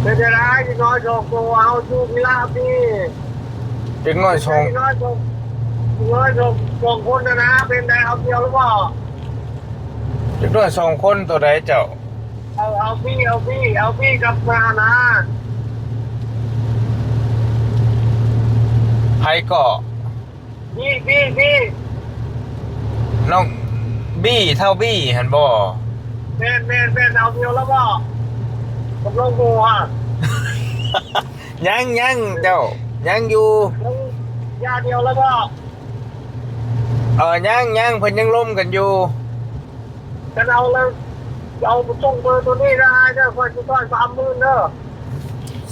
ເປັນຈັ່ງໃດ ເດັກນ້ອຍສອງໂຕ ເຮົາຢູ່ພິລະພີ້ ເດັກນ້ອຍສອງ ເປັນເດັກນ້ອຍສອງ ເດັກນ້ອຍສອງ ສອງຄົນນະນະ ເປັນໃດ ເອົາດຽວຫຼືບໍ່? ເດັກນ້ອຍສອງຄົນໂຕໃດເຈົ້າ? ເອົາ ເອົາພີ້ ເອົາພີ້ ເອົາພີ້ກັບນານາ ໃຜເກາະ? ບີ ບີ ບີ ນ້ອງບີ ທ້າວບີຫັ້ນບໍ່? ແມ່ນ ແມ່ນ ແມ່ນ ເອົາດຽວລະບໍ່? ກຳລັງໂທຫາ ຍັງ ຍັງເຈົ້າ ຍັງຢູ່ ຍັງ ຢ່າດຽວລະບໍ່? ເອີ ຍັງ ຍັງ ເພິ່ນຍັງລົມກັນຢູ່ ຄັນເອົາແລ້ວ ເອົາສົ່ງເບີໂຕນີ້ນະອ້າຍເດີ ຂ້ອຍຊິຊ່ອຍສາມໝື່ນເດີ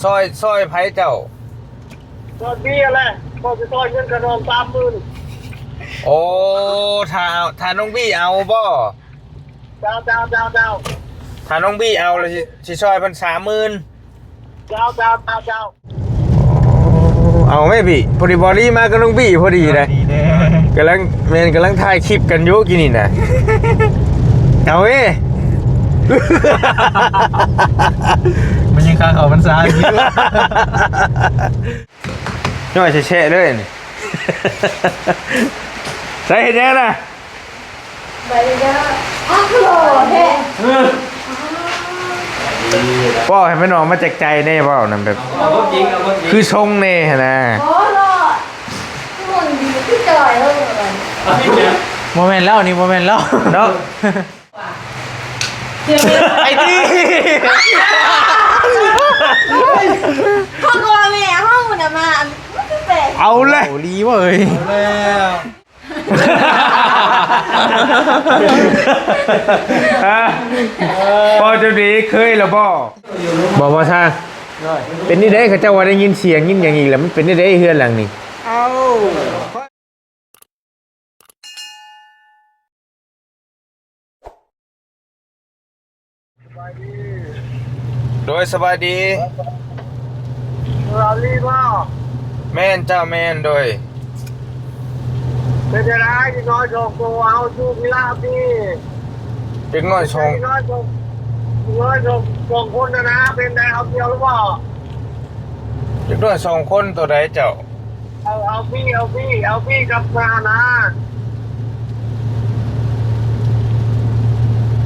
ຊ່ອຍ ຊ່ອຍໃຜເຈົ້າ? ຊ່ອຍເບຍແຫຼະ ຂ້ອຍຊິຊ່ອຍເງິນຂະໜອມສາມໝື່ນ ໂອ້ ຖ້າ ຖ້ານ້ອງບີເອົາບໍ່? ເຈົ້າ ເຈົ້າ ເຈົ້າ ເຈົ້າ ຖ້ານ້ອງບີເອົາແລ້ວຊິ ຊິຊ່ອຍເພິ່ນສາມໝື່ນ ເຈົ້າ ເຈົ້າ ເຈົ້າ ເຈົ້າ ເອົາແມ່ບີ ພໍດີ ພໍດີມາກັບນ້ອງບີພໍດີເດ້ ກຳລັງ ແມ່ນ ກຳລັງຖ່າຍຄລິບກັນຢູ່ກີ້ນີ້ນະ ເອົາເວີ້ ມັນຍັງຄາເຂົ້າພັນສາຢູ່ ຍ່ອຍແຊະໆເລີຍນີ້ ໃສ່ເຮັດຫຍັງນະ? ໄປເດີ ພັກຫຼໍ່ແທ້ ເອີ ເວົ້າໃຫ້ມັນອອກມາຈາກໃຈແດ່ ເວົ້ານຳແບບ ເອົາຄວາມຈິງ ເອົາຄວາມຈິງ ຄືຊົງແດ່ຫັ້ນນະ ໂອ້ ຫຼໍ່ ຄົນດີຄືຈ່ອຍເລີຍ ບໍ່ແມ່ນແລ້ວ ນີ້ບໍ່ແມ່ນແລ້ວເນາະ ໄອ້ຕິ ເຂົາກໍວ່າແມ່ເຮົານະມາ ມັນຄືແປກ ເອົາແຫຼະ ເອົາຫຼີເວີ້ຍ ເອົາແລ້ວ ຮະ ພໍ່ເຈົ້າດີເຄີຍລະບໍ່? ບໍ່ ບໍ່ທາງ ເປັນນີ້ເດ້ ເຂົາເຈົ້າວ່າໄດ້ຍິນສຽງຍິນຫຍັງອີກແລ້ວ ມັນເປັນນີ້ເດ້ເຮືອນຫຼັງນີ້ ເອົາ ສະບາຍດີ ໂດຍ ສະບາຍດີ ເອີ ອາລີບໍ? ແມ່ນເຈົ້າ ແມ່ນ ໂດຍ ເປັນຈັ່ງໃດ ເດັກນ້ອຍສອງໂຕ ເຮົາຢູ່ພິລະພີ້ ເດັກນ້ອຍສອງ ເປັນເດັກນ້ອຍສອງ ເດັກນ້ອຍສອງ ສອງຄົນນະນະ ເປັນໃດ ເອົາດຽວຫຼືບໍ່? ເດັກນ້ອຍສອງຄົນໂຕໃດເຈົ້າ? ເອົາ ເອົາພີ້ ເອົາພີ້ ເອົາພີ້ກັບນານາ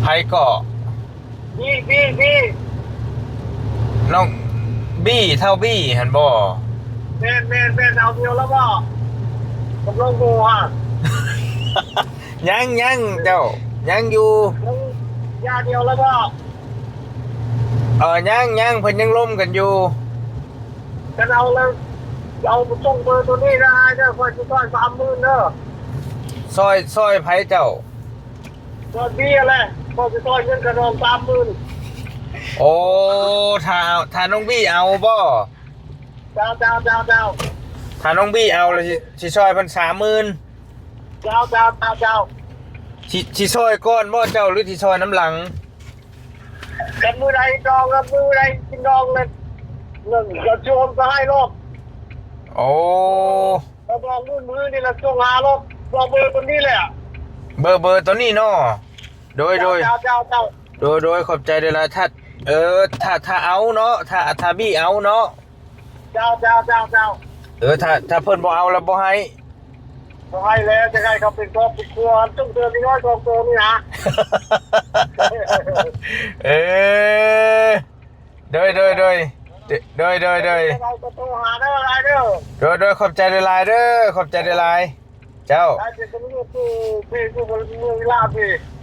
ໃຜເກາະ? ບີ ບີ ບີ ນ້ອງບີ ທ້າວບີຫັ້ນບໍ່? ແມ່ນ ແມ່ນ ແມ່ນ ເອົາດຽວລະບໍ່? ກຳລັງໂທຫາ ຍັງ ຍັງເຈົ້າ ຍັງຢູ່ ຍັງ ຢ່າດຽວລະບໍ່? ເອີ ຍັງ ຍັງ ເພິ່ນຍັງລົມກັນຢູ່ ຄັນເອົາແລ້ວ ເອົາສົ່ງເບີໂຕນີ້ນະອ້າຍເດີ ຂ້ອຍຊິຊ່ອຍສາມໝື່ນເດີ ຊ່ອຍ ຊ່ອຍໃຜເຈົ້າ? ຊ່ອຍບີຫັ້ນແຫຼະ ຂ້ອຍຊິຊ່ອຍເງິນຂະໜອມສາມໝື່ນ ໂອ້ ຖ້າ ຖ້ານ້ອງບີເອົາບໍ່? ເຈົ້າ ເຈົ້າ ເຈົ້າ ເຈົ້າ ຖ້ານ້ອງບີເອົາແລ້ວຊິ ຊິຊ່ອຍເພິ່ນສາມໝື່ນ ເຈົ້າ ເຈົ້າ ເຈົ້າ ເຈົ້າ ຊິ ຊິຊ່ອຍກ່ອນບໍ່ເຈົ້າ ຫຼືຊິຊ່ອຍນຳຫຼັງ? ຄັນມື້ໃດດອງ ຄັນມື້ໃດກິນດອງແລ້ວ ເງິນກະໂຈນກະໃຫ້ໂລດ ໂອ້ ລະບອກມື້ ມື້ນີ້ລະສົ່ງຫາໂລດ ບອກເບີໂຕນີ້ແຫຼະ ເບີ ເບີໂຕນີ້ເນາະ ໂດຍ ໂດຍ ເຈົ້າ ເຈົ້າ ເຈົ້າ ໂດຍ ໂດຍ ຂອບໃຈຫຼາຍໆ ຖ້າ ເອີ ຖ້າ ຖ້າເອົາເນາະ ຖ້າ ຖ້າບີເອົາເນາະ ເຈົ້າ ເຈົ້າ ເຈົ້າ ເຈົ້າ ເອີ ຖ້າ ຖ້າເພິ່ນບໍ່ເອົາລະບໍ່ໃຫ້ ບໍ່ໃຫ້ແລ້ວ ຈະໃຫ້ເຂົາເປັນຄອບເປັນຄົວ ຈົງເຕີມນ້ອຍສອງໂຕນີ້ນະ ເອີ ໂດຍ ໂດຍ ໂດຍ ໂດຍ ໂດຍ ໂດຍ ໂດຍ ໂດຍ ຂອບໃຈຫຼາຍໆເດີ ຂອບໃຈຫຼາຍໆ ເຈົ້າ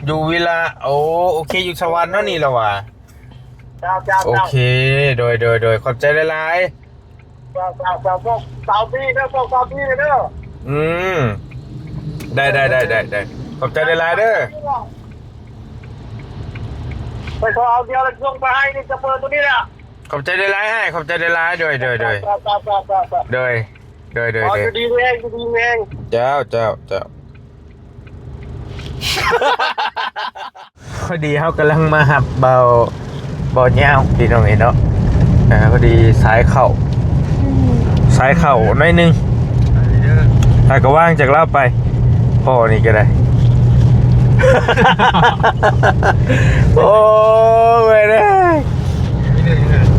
ຢູ່ວິລະ ໂອ ໂອເຄ ຢູ່ສະຫວັນເນາະນີ້ລະຫວາ ເຈົ້າ ເຈົ້າ ໂອເຄ ເຈົ້າ ໂດຍ ໂດຍ ໂດຍ ຂອບໃຈຫຼາຍໆ ເຈົ້າ ເຈົ້າ ເຈົ້າ ບອກສາວບີເດີ ບອກສາວບີເດີ ອືມ ໄດ້ ໄດ້ ໄດ້ ໄດ້ ໄດ້ ຂອບໃຈຫຼາຍໆເດີ ຂ້ອຍຂໍເອົາດຽວແລ້ວສົ່ງໄປໃຫ້ນີ້ ຈະເປີດໂຕນີ້ແຫຼະ ຂອບໃຈຫຼາຍໆ ອ້າຍ ຂອບໃຈຫຼາຍໆ ໂດຍ ໂດຍ ໂດຍ ເຈົ້າ ເຈົ້າ ເຈົ້າ ເຈົ້າ ເຈົ້າ ເຈົ້າ ເຈົ້າ ເຈົ້າ ເຈົ້າ ເຈົ້າ ເຈົ້າ ເຈົ້າ ເຈົ້າ ເຈົ້າ ເຈົ້າ ເຈົ້າ ເຈົ້າ ພໍດີເຮົາກຳລັງມາຮັບເບົາ ເບົາຍາວພີ່ນ້ອງເອີຍເນາະ ອ່າ ພໍດີສາຍເຂົ້າ ສາຍເຂົ້າໜ້ອຍໜຶ່ງ ແລ້ວກໍວ່າງຈາກລາວໄປ ພໍນີ້ກໍໄດ້ ໂອ້ຍເອີຍ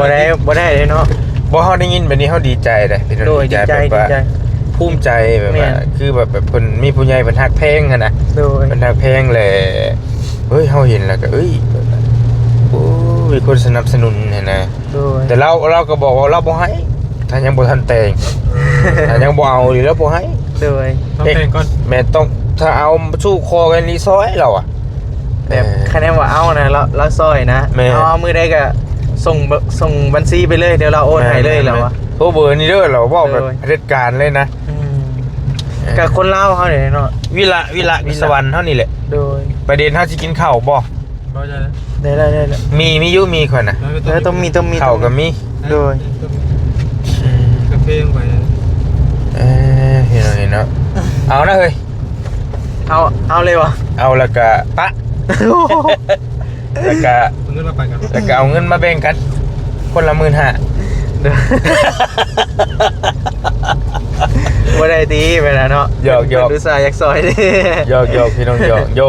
ບໍ່ໄດ້ ບໍ່ໄດ້ເລີຍເນາະ. ບໍ່ ເຮົາໄດ້ຍິນແບບນີ້ເຮົາດີໃຈເດ້ພີ່ນ້ອງ. ໂດຍ ດີໃຈ ດີໃຈ ແບບວ່າພູມໃຈ ແບບວ່າ ແມ່ນ ຄືແບບ ແບບເພິ່ນມີຜູ້ໃຫຍ່ເພິ່ນຮັກແພງຫັ້ນນະ. ໂດຍ ເພິ່ນຮັກແພງແຫຼະ. ເຮີ້ຍ ເຮົາເຫັນແລ້ວກໍ ເອີຍ ໂອ້ ມີຄົນສະໜັບສະໜູນຫັ້ນນະ. ໂດຍ ແຕ່ລາວ ລາວກໍບອກວ່າລາວບໍ່ໃຫ້ ຖ້າຍັງບໍ່ທັນແຕ່ງ ຖ້າຍັງບໍ່ເອົາອີ່ຫຼີລາວບໍ່ໃຫ້. ໂດຍ ຕ້ອງແຕ່ງກ່ອນ. ແມ່ນ ຕ້ອງ ຖ້າເອົາສູ່ຂໍກັນນີ້ຊອຍລາວອະ. ແບບ ເອີ ຄະແນນວ່າເອົານະ ລາວ ລາວຊອຍນະ. ແມ່ນ ເອົາ ເອົາມື້ໃດກໍສົ່ງ ສົ່ງບັນຊີໄປເລີຍ ດຽວລາວໂອນໃຫ້ເລີຍ ແມ່ນ ລາວວ່າ. ໂທເບີນີ້ເດີ ລາວເວົ້າແບບ ໂດຍ ເດັດການເລີຍນະ. ອືມ ເອີ ກໍຄົນລາວເຮົານີ້ເນາະ ວິລະ ວິລະ ວິລະ ວິສະຫວັນເຮົານີ້ແຫຼະ. ໂດຍ ໄປເດັ່ນ ເຮົາຊິກິນເຂົ້າບໍ່? ບໍ່ໄດ້ ໄດ້ ໄດ້ ໄດ້ ມີ ມີຢູ່ ມີຂ້ອຍນະ. ເອີ ຕ້ອງມີ ຕ້ອງມີ ເຂົ້າກໍມີ. ໂດຍ ອືມ ກາເຟລົງໄປ. ເອີ ເຫັນເນາະ ເອົານະເຮີ້ຍ. ເອົາ ເອົາເລີຍວະ? ເອົາແລ້ວກະປະ ແລ້ວກະ ເອົາເງິນມາປັນກັນ ແລ້ວກະເອົາເງິນມາແບ່ງກັນ ຄົນລະໝື່ນຫ້າ. ບໍ່ໄດ້ຕິ ໄປລະເນາະ. ຫຍອກໆ ອຸດສ່າຢາກຊ່ອຍເດ້. ຫຍອກໆ ພີ່ນ້ອງ ຫຍອກໂຢ.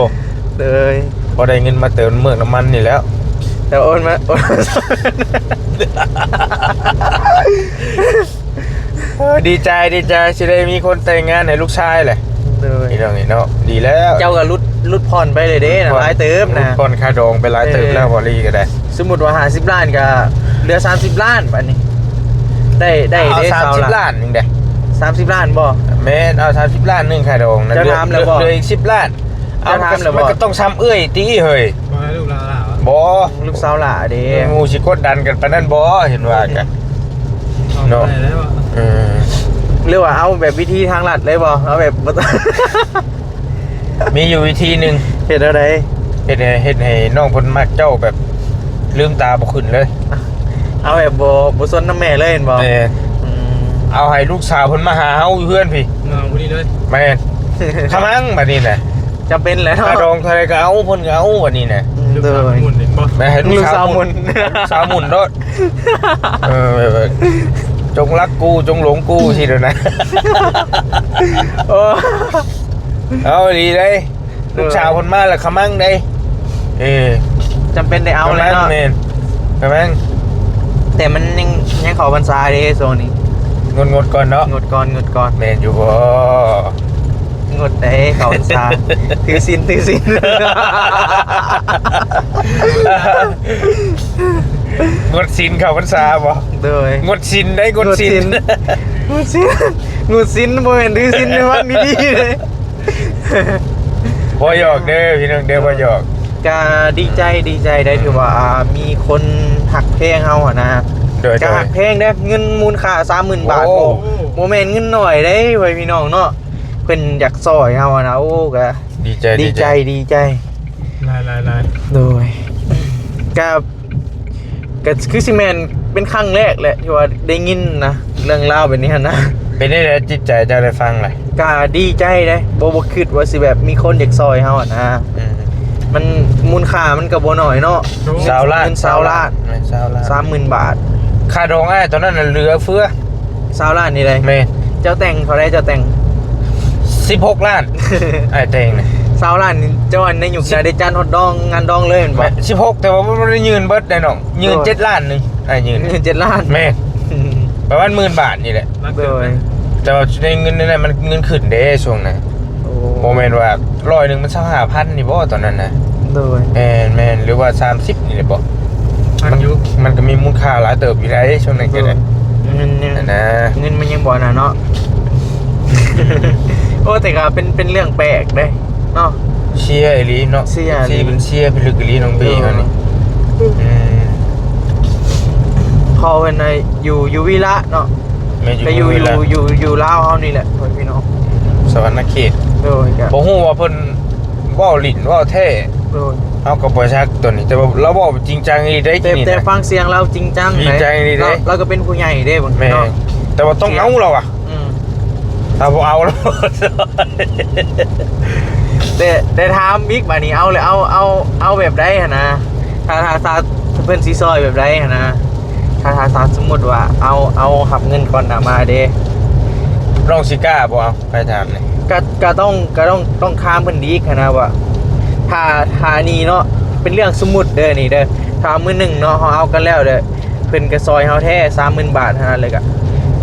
ເອີຍ ພໍໄດ້ເງິນມາເຕີມເມືອກນ້ຳມັນນີ້ແລ້ວ ແຕ່ໂອນມາ ໂອນມາ ເອີ ດີໃຈ ດີໃຈ ຊິໄດ້ມີຄົນແຕ່ງງານໃຫ້ລູກຊາຍແຫຼະ. ໂດຍ ພີ່ນ້ອງເອີຍເນາະ ດີແລ້ວ. ເຈົ້າກໍຫຼຸດ ຫຼຸດຜ່ອນໄປເລີຍເດ້ນະ ຫຼຸດຜ່ອນ ຫຼາຍເຕີບນະ ຫຼຸດຜ່ອນຄ່າດອງໄປຫຼາຍເຕີບແລ້ວ. ເອີ ພໍລີກໍໄດ້ ສົມມຸດວ່າຫ້າສິບລ້ານ ກໍເຫຼືອສາມສິບລ້ານ ບາດນີ້ ໄດ້ ໄດ້ເດ້. ເອົາສາມສິບລ້ານໜຶ່ງເດ້. ສາມສິບລ້ານບໍ່? ແມ່ນ ເອົາສາມສິບລ້ານໜຶ່ງຄ່າດອງນະ. ເຈົ້າຖາມແລ້ວບໍ່? ເຫຼືອ ເຫຼືອອີກສິບລ້ານ. ເຈົ້າຖາມແລ້ວບໍ່? ມັນກໍຕ້ອງຊ່ຳເອື້ອຍຕິເຮີ້ຍ. ບໍ່ໃຫ້ລູກຫຼ້າຫຼ້າວະ? ບໍ່ ລູກສາວຫຼ້າເດ້. ໝູ່ຊິກົດດັນກັນປານນັ້ນບໍ່? ເຫັນວ່າກະ ເອົາ ເນາະ ບໍ່ໄດ້ແລ້ວອະ. ເອີ ຫຼືວ່າເອົາແບບວິທີທາງລັດເລີຍບໍ່? ເອົາແບບບໍ່ຕ້ອງ ມີຢູ່ວິທີໜຶ່ງ. ເຮັດແນວໃດ? ເຮັດໃຫ້ ເຮັດໃຫ້ນ້ອງເພິ່ນມັກເຈົ້າແບບລືມຕາບໍ່ຂຶ້ນເລີຍ. ເອົາແບບບໍ່ ບໍ່ສົນນຳແມ່ເລີຍແມ່ນບໍ່? ແມ່ນ. ອືມ ເອົາໃຫ້ລູກສາວເພິ່ນມາຫາເຮົາຢູ່ເຮືອນພີ້ ມາຜູ້ນີ້ເລີຍ. ແມ່ນ. ຂະມັງບາດນີ້ນະ ຈຳເປັນແຫຼະເນາະ. ຄ່າດອງເທົ່າໃດກໍເອົາ ເພິ່ນກໍເອົາບາດນີ້ນະ. ອືມ ໂດຍ ລູກສາວໝຸ່ນເຫັນບໍ່? ແມ່ນ ໃຫ້ລູກສາວໝຸ່ນ ລູກສາວໝຸ່ນໂລດ. ເອີ ແບບວ່າ ຈົ່ງຮັກກູ ຈົ່ງຫຼົງກູ ຊີ້ໂດນນະ. ໂອ້ ເອົາອີ່ຫຼີເດ້. ເອີ ລູກສາວເພິ່ນມາແລ້ວຂະມັງເດ້. ເອີ ຈຳເປັນໄດ້ເອົາແລ້ວເນາະ. ຂະມັງ ແມ່ນ ຂະມັງ. ແຕ່ມັນຍັງ ຍັງເຂົ້າພັນສາເດ້ຊ່ວງນີ້. ງົດໆກ່ອນເນາະ. ງົດກ່ອນ ງົດກ່ອນ. ແມ່ນຢູ່ບໍ່? ງົດເດ້ ເຂົ້າພັນສາ ຖືສິນ ຖືສິນ. ງົດສິນເຂົ້າພັນສາບໍ່? ໂດຍ ງົດສິນໄດ້ ງົດສິນ ງົດສິນ ງົດສິນ ບໍ່ແມ່ນຖືສິນ ໃນວັດນີ້ດີເດ້. ບໍ່ຫຍອກເດີພີ່ນ້ອງເດີ ບໍ່ຫຍອກ. ກະດີໃຈ ດີໃຈໄດ້ ອືມ ຖືວ່າ ອ່າ ມີຄົນຮັກແພງເຮົາຫັ້ນນະ. ໂດຍ ກະຮັກແພງເດ້ ເງິນມູນຄ່າສາມໝື່ນບາດ. ໂອ້ ໂອ້ ບໍ່ແມ່ນເງິນໜ້ອຍເດ້ ເວີຍ ພີ່ນ້ອງເນາະ. ເພິ່ນຢາກຊ່ອຍເຮົາຫັ້ນນະ. ໂອ້ ກະດີໃຈ ດີໃຈ ດີໃຈ ດີໃຈ. ຫຼາຍໆໆ. ໂດຍ ກະ ກໍຄືຊິແມ່ນເປັນຄັ້ງແລກແຫຼະ ທີ່ວ່າໄດ້ຍິນນະ ເລື່ອງລາວແບບນີ້ຫັ້ນນະ. ເປັນຈັ່ງໃດຈິດໃຈເຈົ້າໄດ້ຟັງລະ? ກໍດີໃຈເດ້ ບໍ່ ບໍ່ຄິດວ່າຊິແບບມີຄົນຢາກຊ່ອຍເຮົາຫັ້ນນະ. ອືມ ມັນມູນຄ່າມັນກໍບໍ່ໜ້ອຍເນາະ. ຊາວລ້ານ ເງິນຊາວລ້ານ ຊາວລ້ານ ແມ່ນ ຊາວລ້ານ ສາມໝື່ນບາດ. ຄ່າດອງອ້າຍຕອນນັ້ນນະເຫຼືອເຟືອ. ຊາວລ້ານນີ້ໃດ? ແມ່ນ. ເຈົ້າແຕ່ງເທົ່າໃດ ເຈົ້າແຕ່ງ? ສິບຫົກລ້ານ ອ້າຍແຕ່ງນະ. ຊາວລ້ານນີ້ ເຈົ້າອັນໃນຍຸກນະໄດ້ຈັດຮອດດອງ ງານດອງເລີຍແມ່ນບໍ່? ແມ່ນ ສິບຫົກ ແຕ່ວ່າບໍ່ໄດ້ຍື່ນເບິດໄດ໋ນ້ອງ. ຍື່ນ ໂດຍ ເຈັດລ້ານໜຶ່ງ ອ້າຍຍື່ນ. ເງິນເຈັດລ້ານ ແມ່ນ. ປະມານໝື່ນບາດນີ້ແຫຼະ. ໂດຍ ແຕ່ວ່າໃນເງິນໃນນັ້ນມັນເງິນຂຶ້ນເດ້ຊ່ວງນັ້ນ. ໂອ້ ບໍ່ແມ່ນວ່າຮ້ອຍໜຶ່ງມັນຊາວຫ້າພັນນີ້ບໍ່ຕອນນັ້ນນະ? ໂດຍ ແມ່ນໆ ຫຼືວ່າສາມສິບນີ້ແຫຼະບໍ່? ມັນ ມັນກໍມີມູນຄ່າຫຼາຍເຕີບຢູ່ໃດ໋ ຊ່ວງນັ້ນກໍໄດ້. ໂດຍ ເງິນຍັງ ຫັ້ນນະ ເງິນມັນຍັງບໍ່ອັນນັ້ນເນາະ. ໂອ້ ແຕ່ກໍເປັນ ເປັນເລື່ອງແປກເດ້ເນາະ. ເຊຍອີ່ຫຼີເນາະ ເຊຍອີ່ຫຼີ ເປັນເຊຍພິລຶກອີ່ຫຼີ ນ້ອງເບ້ເຮົານີ້. ໂດຍ ອືມ ເພາະເພິ່ນນະຢູ່ ຢູ່ວິລະເນາະ. ແມ່ນ ຢູ່ ກໍຢູ່ ເມືອງ ຢູ່ ຢູ່ ຢູ່ລາວເຮົານີ້ແຫຼະ ພໍ່ແມ່ພີ່ນ້ອງ ສະຫວັນນະເຂດ. ໂດຍ ກໍບໍ່ຮູ້ວ່າເພິ່ນເວົ້າຫຼິ້ນເວົ້າແທ້. ໂດຍ ເຮົາກໍບໍ່ຈັກຕົວນີ້ ແຕ່ວ່າລາວເວົ້າຈິງຈັງອີ່ຫຼີໄດ໋. ແຕ່ ນີ້ ແຕ່ນະ ຟັງສຽງລາວຈິງຈັງ ຈິງຈັງອີ່ຫຼີເດ້. ລາວ ລາວກໍເປັນຜູ້ໃຫຍ່ເດ້ ເບິ່ງ ແມ່ນ ເນາະ. ແຕ່ວ່າຕ້ອງເອົາລາວອະ. ອືມ ຖ້າບໍ່ເອົາລາວ ແຕ່ ແຕ່ຖາມອີກ ບາດນີ້ເອົາແລ້ວ ເອົາ ເອົາ ເອົາແບບໃດຫັ້ນນະ? ຖ້າ ຖ້າ ຖ້າເພິ່ນຊິຊ່ອຍແບບໃດຫັ້ນນະ? ຖ້າ ຖ້າ ຖ້າສົມມຸດວ່າເອົາ ເອົາຮັບເງິນກ່ອນໜ້າມາເດ້ ນ້ອງຊິກ້າບໍ່? ເອົາ ໃຜຖາມນີ້ ກະ ກະຕ້ອງ ກະຕ້ອງ ຕ້ອງຖາມເພິ່ນອີກຫັ້ນນະວ່າ ຖ້າ ຖ້ານີ້ເນາະ ເປັນເລື່ອງສົມມຸດເດີ ນີ້ເດີ ຖ້າມື້ໜຶ່ງເນາະ ເຮົາເອົາກັນແລ້ວເດີ ເພິ່ນກະຊ່ອຍເຮົາແທ້ ສາມໝື່ນບາດຫັ້ນນະ ແລ້ວກະ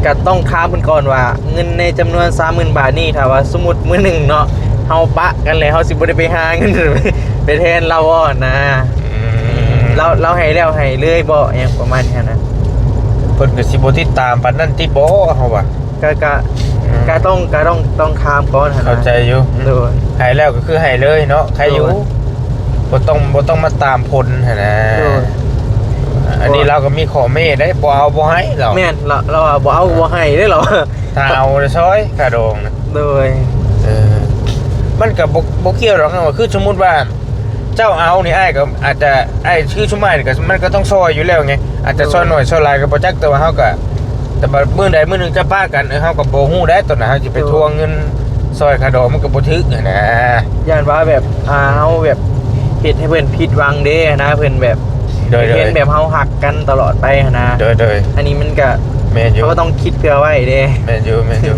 ກະຕ້ອງຖາມເພິ່ນກ່ອນວ່າ ເງິນໃນຈຳນວນສາມໝື່ນບາດນີ້ ຖ້າວ່າສົມມຸດມື້ໜຶ່ງເນາະ ເຮົາປະກັນແລ້ວ ເຮົາຊິບໍ່ໄດ້ໄປຫາເງິນ ໄປແທນລາວບໍ່ຫັ້ນນະ? ອືມ ລາວ ລາວໃຫ້ແລ້ວໃຫ້ເລີຍບໍ່ ຫຍັງປະມານນີ້ຫັ້ນນະ. ເພິ່ນກໍຊິບໍ່ຕິດຕາມປານນັ້ນຕິບໍ່ ເຮົາວ່າ. ກະ ກະ ອືມ ກະຕ້ອງ ກະຕ້ອງ ຕ້ອງຖາມກ່ອນຫັ້ນນະ. ເຂົ້າໃຈຢູ່. ໂດຍ ໃຫ້ແລ້ວກໍຄືໃຫ້ເລີຍເນາະ ໃຄຢູ່. ໂດຍ ບໍ່ຕ້ອງ ບໍ່ຕ້ອງມາຕາມຜົນຫັ້ນນະ. ໂດຍ ອັນນີ້ລາວກໍມີຂໍ້ແມ້ໄດ໋ ບໍ່ເອົາບໍ່ໃຫ້ລາວ. ແມ່ນ ລາວ ລາວວ່າບໍ່ເອົາກໍບໍ່ໃຫ້ເດ້ລາວ. ຖ້າເອົາແລ້ວຊອຍຄ່າດອງນະ. ໂດຍ ເອີ ມັນກໍບໍ່ ບໍ່ກ່ຽວດອກ ຄືສົມມຸດວ່າ ເຈົ້າເອົານີ້ ອ້າຍກໍອາດຈະ ອ້າຍຄືຊຸມອ້າຍນີ້ກໍ ມັນກໍຕ້ອງຊ່ອຍຢູ່ແລ້ວໄງ ອາດຈະ ໂດຍ ຊ່ອຍໜ້ອຍຊ່ອຍຫຼາຍກໍບໍ່ຈັກ ແຕ່ວ່າເຮົາກໍ ແຕ່ວ່າມື້ໃດມື້ໜຶ່ງຈະປະກັນ ເອີ ເຮົາກໍບໍ່ຮູ້ໄດ໋ ຕອນນັ້ນເຮົາຊິໄປ ໂດຍ ທວງເງິນຊ່ອຍຄ່າດອງ ມັນກໍບໍ່ຖືກຫັ້ນນະ. ຢ້ານວ່າແບບ ອ່າ ເຮົາແບບເຮັດໃຫ້ເພິ່ນຜິດຫວັງເດ້ນະ ເພິ່ນແບບ ໂດຍໆ ເຫັນແບບເຮົາຮັກກັນຕະຫຼອດໄປຫັ້ນນະ. ໂດຍໆ ອັນນີ້ມັນກະ ແມ່ນຢູ່ ເຮົາກໍຕ້ອງຄິດເຜື່ອໄວ້ເດ້. ແມ່ນຢູ່ ແມ່ນຢູ່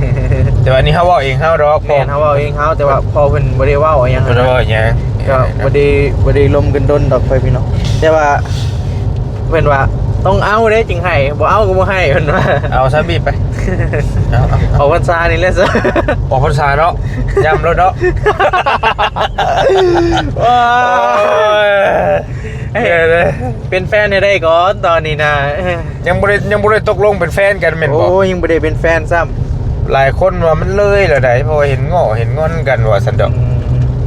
ແຕ່ວ່າອັນນີ້ເຮົາເວົ້າເອງເຮົາດອກ. ແມ່ນ ເຮົາເວົ້າເອງເຮົາ ແຕ່ວ່າພໍ່ເພິ່ນບໍ່ໄດ້ເວົ້າອີ່ຫຍັງຫັ້ນນະ. ບໍ່ໄດ້ເວົ້າອີ່ຫຍັງ ກໍ ເອີ ບໍ່ໄດ້ ບໍ່ໄດ້ລົມກັນດົນດອກ ພໍ່ແມ່ພີ່ນ້ອງ ແຕ່ວ່າເພິ່ນວ່າຕ້ອງເອົາເດ້ຈຶ່ງໃຫ້ ບໍ່ເອົາກໍບໍ່ໃຫ້ ເພິ່ນວ່າ. ເອົາຊະ ບີບໄປ ເອົາ ເອົາ ເອົາ ອອກພັນສານີ້ແຫຼະຊະ ອອກພັນສາເນາະ ຢ້ຳໂລດເນາະ. ໂອ້ຍ ເອີ ເປັນແຟນໃຫ້ໄດ້ກ່ອນຕອນນີ້ນະ. ຍັງບໍ່ໄດ້ ຍັງບໍ່ໄດ້ຕົກລົງເປັນແຟນກັນແມ່ນບໍ່? ໂອ້ ຍັງບໍ່ໄດ້ເປັນແຟນຊ້ຳ. ຫຼາຍຄົນວ່າມັນເລີຍແລ້ວໃດ໋ ເພາະວ່າເຫັນງໍ້ເຫັນງອນກັນວ່າຊັ້ນດອກ. ອືມ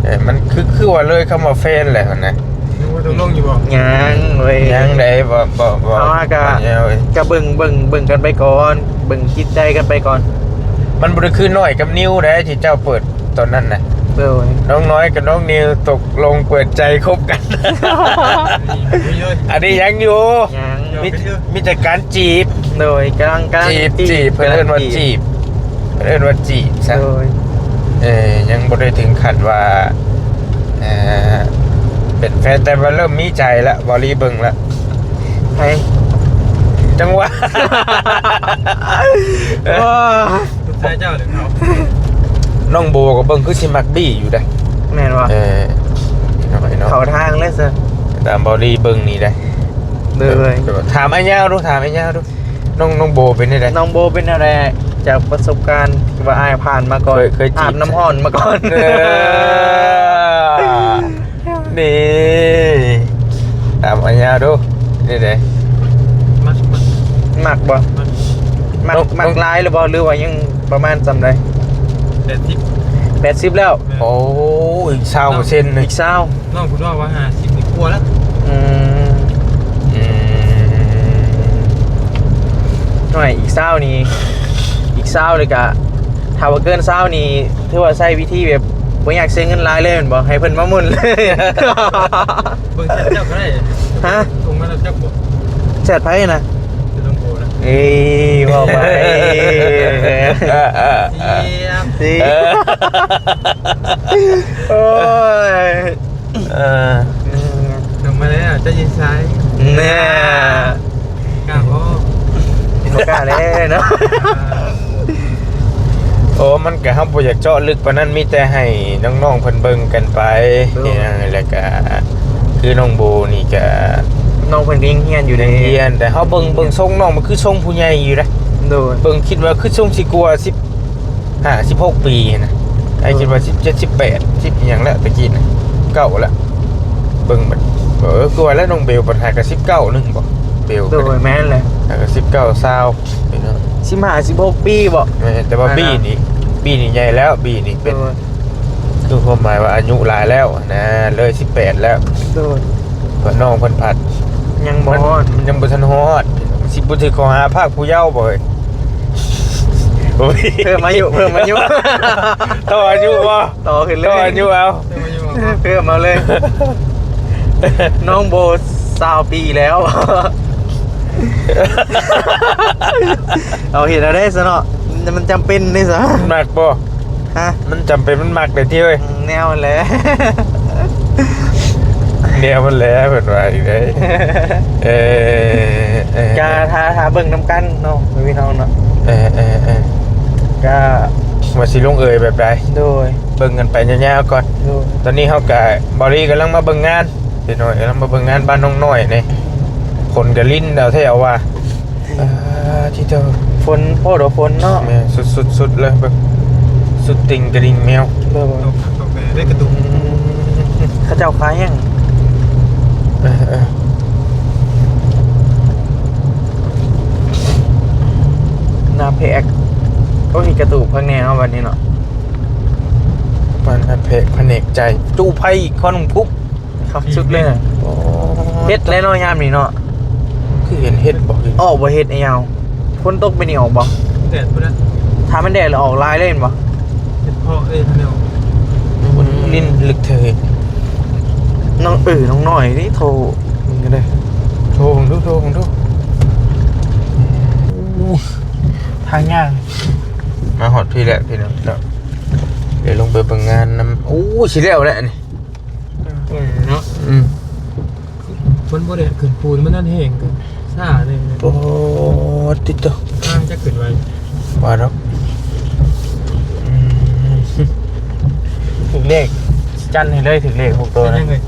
ເອີ ມັນຄື ຄືວ່າເລີຍຄຳວ່າແຟນແລ້ວຫັ້ນນະ. ຍັງບໍ່ຕົກລົງຢູ່ບໍ່? ຍັງເວີຍ ຍັງໃດ໋ ບໍ່ ບໍ່ ບໍ່ ເຮົາຫາກະ ຍັງເວີຍ ກະເບິ່ງ ເບິ່ງ ເບິ່ງກັນໄປກ່ອນ ເບິ່ງຈິດໃຈກັນໄປກ່ອນ. ມັນບໍ່ໄດ້ຄືນ້ອຍກັບນິວໃດ໋ ທີ່ເຈົ້າເປີດ ຕອນນັ້ນນະ. ໂດຍ ນ້ອງນ້ອຍກັບນ້ອງນິວຕົກລົງເປີດໃຈຄົບກັນ. ອັນນີ້ຍັງຢູ່ ຍັງ ມີ ມີແຕ່ການຈີບ. ໂດຍ ກຳລັງ ກຳລັງ ຈີບ ຈີບ ຈີບ ເພິ່ນເອີ້ນວ່າຈີບ ຈີບ ເພິ່ນເອີ້ນວ່າຈີບຊະ. ໂດຍ ເອີ ຍັງບໍ່ໄດ້ເຖິງຂັ້ນວ່າ ເອີ ເປັນແຟນ ແຕ່ວ່າເລີ່ມມີໃຈແລ້ວ ເວົ້າລີເບິ່ງແລ້ວ. ໃຜ? ຈັງຫວະ ໂອ້ ໃສ່ເຈົ້າເດີເນາະ. ນ້ອງໂບກໍເບິ່ງຄືຊິມັກບີ້ຢູ່ເດ້. ແມ່ນບໍ່? ເອີ ເຂົ້າທາງແລ້ວຊະ ຕາມເບົາລີເບິ່ງນີ້ເດ້. ໂດຍ ຖາມອ້າຍຍາວດູ ຖາມອ້າຍຍາວດູ ນ້ອງ ນ້ອງໂບເປັນຈັ່ງໃດ? ນ້ອງໂບເປັນແນວໃດ? ຈາກປະສົບການທີ່ວ່າອ້າຍຜ່ານມາກ່ອນ ເຄີຍ ເຄີຍຈີບ ອາບນ້ຳຮ້ອນມາກ່ອນ. ເອີ ນີ້ ຖາມອ້າຍຍາວດູ ນີ້ເດ້. ມັກ ມັກ ມັກບໍ່? ມັກ ມັກ ມັກ ມັກຫຼາຍຫຼືບໍ່ ຫຼືວ່າຍັງປະມານສ່ຳໃດ? ແປດສິບ ແປດສິບແລ້ວ. ແມ່ນ ໂອ້ ອີກຊາວເປີເຊັນໜຶ່ງ ອີກຊາວ. ນ້ອງເພິ່ນເວົ້າວ່າຫ້າສິບນີ້ກວ່າແລ້ວ. ອືມ ອືມ ໜ້ອຍ ອີກຊາວນີ້ ອີກຊາວເລີຍກະ ຖ້າວ່າເກີນຊາວນີ້ ຖືວ່າໃຊ້ວິທີແບບບໍ່ຢາກເສຍເງິນຫຼາຍເລີຍແມ່ນບໍ່? ໃຫ້ເພິ່ນມາໝຸ່ນເລີຍ. ເບິ່ງແຊດເຈົ້າກໍໄດ້. ຮະ? ສົ່ງມານຳຈັກບໍ່? ແຊດໃຜນະ? ແຊດນ້ອງໂບນະ. ເອີຍ ເວົ້າໄປ. ເອີ ເອີ ເອີ ເອີ ໂອ້ຍ ເອີ ອືມ ລົງມາແລ້ວ ເຈົ້າຍິງຊາຍ ແນ່ ກ້າບໍ່? ບໍ່ກ້າແລ້ວເນາະ. ໂອ້ ມັນກະ ເຮົາບໍ່ຢາກເຈາະລຶກປານນັ້ນ ມີແຕ່ໃຫ້ນ້ອງໆເພິ່ນເບິ່ງກັນໄປ. ໂດຍ ເອີ ແລ້ວກະ ຄືນ້ອງໂບນີ້ກະ ນ້ອງເພິ່ນກໍຍັງຮຽນຢູ່ເດ້ ຮຽນ ແຕ່ເຮົາເບິ່ງ ເບິ່ງຊົງນ້ອງ ມັນຄືຊົງຜູ້ໃຫຍ່ຢູ່ເດ້. ໂດຍ ເບິ່ງຄິດວ່າຄືຊົງຊິກວ່າສິບ ຫ້າ ສິບຫົກປີນະ. ໄອ້ຄິດວ່າສິບເຈັດ ສິບແປດ ສິບອີ່ຫຍັງແຫຼະ ແຕ່ກີ້ນະ ເກົ້າແລ້ວ. ເບິ່ງບັດ ເອີ ຄືວ່າແລ້ວ ນ້ອງເບວບັດຫາກະສິບເກົ້າໜຶ່ງບໍ ເບວ ໂດຍ ແມ່ນແຫຼະ ຫາກະສິບເກົ້າ ຊາວ ເປັນ ສິບຫ້າ ສິບຫົກປີບໍ? ແມ່ນ ແຕ່ວ່າ ອ່າ ບີນີ້ ບີນີ້ໃຫຍ່ແລ້ວ ບີນີ້ເປັນ ໂດຍ ຄືຄວາມໝາຍວ່າອາຍຸຫຼາຍແລ້ວນະ ເລີຍສິບແປດແລ້ວ. ໂດຍ ເພິ່ນ ນ້ອງເພິ່ນພັດ ຍັງບໍ່ຮອດ ມັນຍັງບໍ່ທັນຮອດ ຊິບໍ່ຖືກຂໍ້ຫາພາກຜູ້ເຍົາບໍ່ເອີຍ? ໂອ້ຍ ເພີ່ມອາຍຸ ເພີ່ມອາຍຸ ຕໍ່ອາຍຸບໍ່? ຕໍ່ຂຶ້ນເລີຍ ຕໍ່ອາຍຸເອົາ ເພີ່ມອາຍຸເອົາ ເພີ່ມເອົາເລີຍ. ນ້ອງໂບ ຊາວປີແລ້ວ ເອົາ ເຮັດເອົາເດ້ຊະເນາະ ມັນຈຳເປັນເດ້ຊະ. ມັກບໍ່? ຮະ? ມັນຈຳເປັນ ມັນມັກເດ້ຕິເອີຍ. ອືມ ແນວນັ້ນແຫຼະ ແນວນັ້ນແຫຼະ ເພິ່ນວ່າອີກເດ້. ເອີ ເອີ ກະຖ້າ ຖ້າເບິ່ງນຳກັນເນາະ ພີ່ນ້ອງເນາະ. ເອີ ເອີ ເອີ ກະວ່າຊິລົງເອີຍແບບໃດ ໂດຍ ເບິ່ງກັນໄປຍາວໆກ່ອນ. ໂດຍ ຕອນນີ້ເຮົາກະ ບ່າວລີກຳລັງມາເບິ່ງງານ ເດັກນ້ອຍກຳລັງມາເບິ່ງງານບ້ານນ້ອງນ້ອຍນີ້ ຄົນກະລິນເອົາແທ້ເອົາວ່າ. ອືມ ອ່າ ທີ່ເຈົ້າ ຝົນ ໂພດວ່າຝົນເນາະ. ແມ່ນ ສຸດໆ ສຸດເລີຍ ເບິ່ງ ສຸດຕິ່ງກະດິ່ງແມວ. ໂດຍ ຕົກຄັກຕົກແນ່ເດ້ກະຕຸກ ເຂົາເຈົ້າຂາຍຫຍັງ? ເອີ ເອີ ໜ້າແພກ ໂອ້ຍ ກະຕຸກຄັກແນ່ເນາະ ບັດນີ້ເນາະ. ບ້ານໜ້າແພກ ພະແນກໃຈ ຕູ້ໄຟ ຄວັນຄຸບ ຄັກສຸດເລີຍ. ໂອ້ ເຫັດແລ້ວເນາະ ຍາມນີ້ເນາະ. ຄືເຫັນເຫັດບໍ່? ອອກບໍ່ເຫັດໄອ້ຍາວ? ຝົນຕົກໄປນີ້ອອກບໍ່? ແດດພຸ້ນນະ ຖ້າມັນແດດແລ້ວອອກຫຼາຍເລີຍແມ່ນບໍ່? ເຫັດເພາະເດ້ ຄັນໄດ້ອອກ. ອືມ ດິນລຶກເທີ. ນ້ອງ ເອີ ນ້ອງນ້ອຍນີ້ໂທເບິ່ງກັນເດີ ໂທເບິ່ງດູ ໂທເບິ່ງດູ. ໂອ້ ທາງຍ່າງ ມາຮອດພີ້ແລ້ວພີ່ນ້ອງເນາະ ດຽວລົງໄປເບິ່ງງານນຳ. ໂອ້ ຊິແລ້ວແລ້ວນີ້. ເອີ ເນາະ ອືມ ມັນບໍ່ໄດ້ຂຶ້ນປູນ ມັນນັ້ນແຮງ ກະຊ້າເລີຍ. ໂອ້ ຕິດໂຕ ທາງຈະຂຶ້ນໄວ ວ່າດອກ. ອືມ ຖືກເລກ ຈັດໃຫ້ເລີຍ ຖືກເລກຫົກໂຕນະ. ແຕ່ງເລີຍ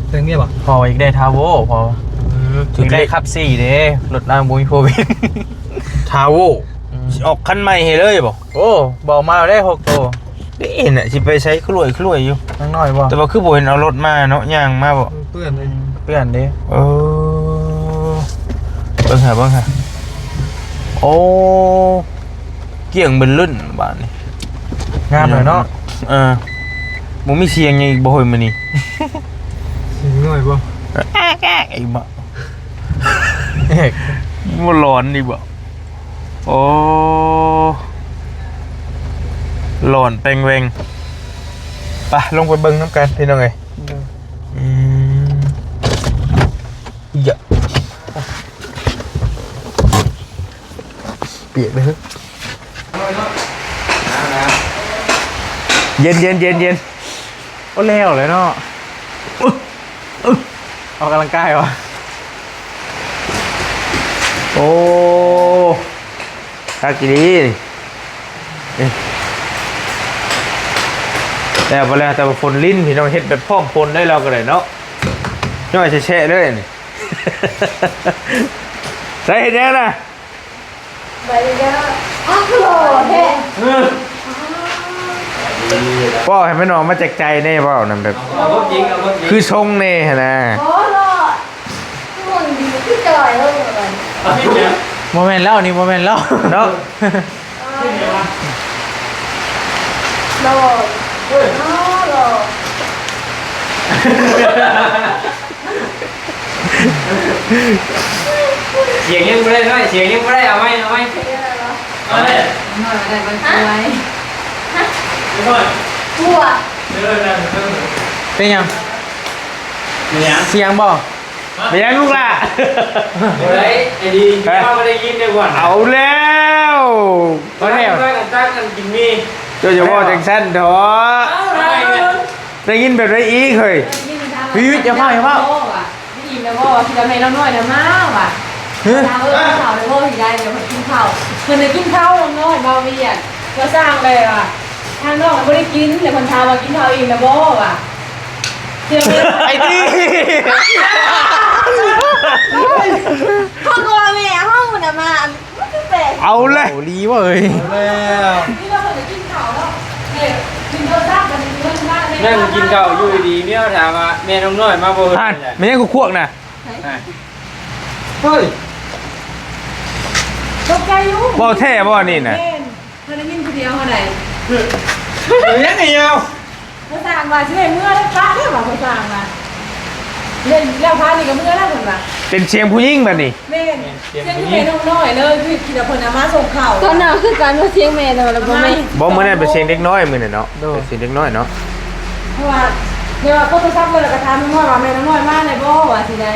ແຕ່ງເມຍບໍ່? ພໍອີກໄດ້ທາໂວ ພໍ ເອີ ຖືກເລກ ຂັບສີ່ເດ້ ລົດລາງບໍ່ມີໂຄວິດ ທາໂວ. ອືມ ຊິອອກຄັນໃໝ່ໃຫ້ເລີຍບໍ່? ໂອ້ ບອກມາແລ້ວຫົກໂຕ. ເດ້ນະ ຊິໄປໃສ ຄືລວຍ ຄືລວຍຢູ່ ຍັງນ້ອຍບໍ່? ແຕ່ວ່າຄືບໍ່ເຫັນເອົາລົດມາເນາະ ຍ່າງມາບໍ່? ເປື້ອນເດ້ ເປື້ອນເດ້. ເອີ ເບິ່ງຫາ ເບິ່ງຫາ. ໂອ້ ກ້ຽງເບິດລຶ້ນບາດນີ້ ງາມເລີຍເນາະ. ເອີ ບໍ່ມີສຽງຫຍັງອີກບໍ່ເຮີ້ຍມື້ນີ້? ສຽງນ້ອຍບໍ່? ແອກໆ ອີກບໍ່? ແອກ ບໍ່ຫຼອນອີກບໍ່? ໂອ້ ຫຼອນແປງແຫວ່ງ. ໄປ ລົງໄປເບິ່ງນຳກັນພີ່ນ້ອງເອີຍ. ໂດຍ ອືມ ຢະ ປຽກເລີຍ ເຢັນໆໆໆ. ໂອ້ ແລ້ວແລ້ວເນາະ. ອຶ ອຶ ອອກກຳລັງກາຍວະ. ໂອ້ ຄັກອີ່ຫຼີນີ້. ແລ້ວບໍ່ແລ້ວ ແຕ່ວ່າຝົນລິນ ພີ່ນ້ອງ ເຮັດແບບພ້ອມຝົນໄດ້ ລາວກໍໄດ້ເນາະ. ຍ້ອຍແຊະໆເລີຍນີ້. ໃສ່ເຮັດຫຍັງນະ? ໄປເດີ. ອ້າວ ຄືຫຼໍ່ແທ້. ເອີ ເວົ້າໃຫ້ມັນອອກມາຈາກໃຈແດ່ ເວົ້ານຳແບບ ເອົາຄວາມຈິງ ເອົາຄວາມຈິງ ຄືຊົງແດ່ຫັ້ນນະ. ບໍ່ຫຼໍ່ ຄືຄົນດີ ຄືຈ່ອຍເລີຍ. ບໍ່ແມ່ນແລ້ວ ນີ້ບໍ່ແມ່ນແລ້ວເນາະ. ຫຼໍ່ ເອີ ຫຼໍ່. ສຽງຍັງບໍ່ໄດ້ນ້ອຍ ສຽງຍັງບໍ່ໄດ້ ເອົາໃໝ່ ເອົາໃໝ່ ເອົາໃໝ່. ນ້ອຍບໍ່ໄດ້ ມັນປ່ວຍ. ຮະ? ນ້ອຍ ປົວ. ເອີ ນັ້ນ ເປັນຫຍັງ? ເປັນຫຍັງ? ສຽງບໍ່? ເປັນຫຍັງລູກຫຼ້າ? ບໍ່ໄດ້ ໄອ້ດີ ຮະ? ເຈົ້າບໍ່ໄດ້ຍິນເດ້ກ່ອນ. ເອົາແລ້ວ ບໍ່ແລ້ວ ຕັກກັນກິນໝີ່. ເຈົ້າຢ່າເວົ້າຈັ່ງຊັ້ນເຖາະ. ເອົາແລ້ວ ໄດ້ຍິນແບບໃດອີກເຮີ້ຍ? ໄດ້ຍິນ ພີ່ ຢ່າເວົ້າ ຢ່າເວົ້າ. ໄດ້ຍິນແລ້ວບໍ່ ທີ່ວ່າແມ່ນ້ອງນ້ອຍນະມາວ່າ ຮະ? ຖາມວ່າ ເອີ ເຂົາໄດ້ບໍ່ ທີ່ໄດ້ ແລ້ວເພິ່ນກິນເຂົ້າ ເພິ່ນໄດ້ກິນເຂົ້າ ນ້ອງນ້ອຍ ບ່າວວຽນ ກໍສ້າງແລ້ວວ່າ ທາງນ້ອງບໍ່ໄດ້ກິນ ແລ້ວເພິ່ນຖາມວ່າ ກິນເຂົ້າອີ່ມແລ້ວບໍ່ວ່າ. ໄອ້ຕິ ເຂົາກໍວ່າແມ່ເຮົານະມາ ມັນຄືແປກ ເອົາແຫຼະ ເອົາຫຼີເວີຍ ເອົາແລ້ວ ນີ້ລາວກໍໄດ້ກິນເຂົ້າເນາະ ເອີ ກິນເຂົ້າຊ້ຳກັນຢູ່ເຮືອນບ້ານ ນັ່ງກິນເຂົ້າຢູ່ດີໆ ເມຍຖາມວ່າ ແມ່ນ້ອງນ້ອຍມາບໍ່? ຫັ້ນ ແມ່ນຫຍັງຄວກໆນະ? ເຮີ້ຍ ຕົກໃຈຢູ່ ເວົ້າແທ້ບໍ່ນີ້ນະ? ແມ່ນ ເຮົາໄດ້ຍິນຜູ້ດຽວເຮົາໄດ້ ເອີ ເປັນຫຍັງນີ້ເອົາ ພໍ່ຊ່າງວ່າຊິໃຫ້ເມືອແລ້ວ ປະແລ້ວວ່າ ພໍ່ຊ່າງວ່າ ເຫຼັ້ນແລ້ວພານີ້ກໍເມືອແລ້ວເພິ່ນວ່າ ເປັນສຽງຜູ້ຍິງບາດນີ້ ແມ່ນ ສຽງຜູ້ຍິງ ສຽງແມ່ນ້ອງນ້ອຍເລີຍ ຄືຄິດວ່າເພິ່ນເອົາມາສົ່ງເຂົ້າ ຕອນນັ້ນຄືກັນວ່າສຽງແມ່ ແຕ່ວ່າລະບໍ່ແມ່ນ ບໍ່ ມື້ນັ້ນເປັນສຽງເດັກນ້ອຍ ມື້ນັ້ນເນາະ ໂດຍ ເປັນສຽງເດັກນ້ອຍເນາະ ເພາະວ່າ ແບບວ່າໂທລະສັບເລີຍ ແລ້ວກໍຖາມນ້ອງນ້ອຍວ່າ ແມ່ນ້ອງນ້ອຍມາແລ້ວບໍ່ ວ່າຊິໄດ້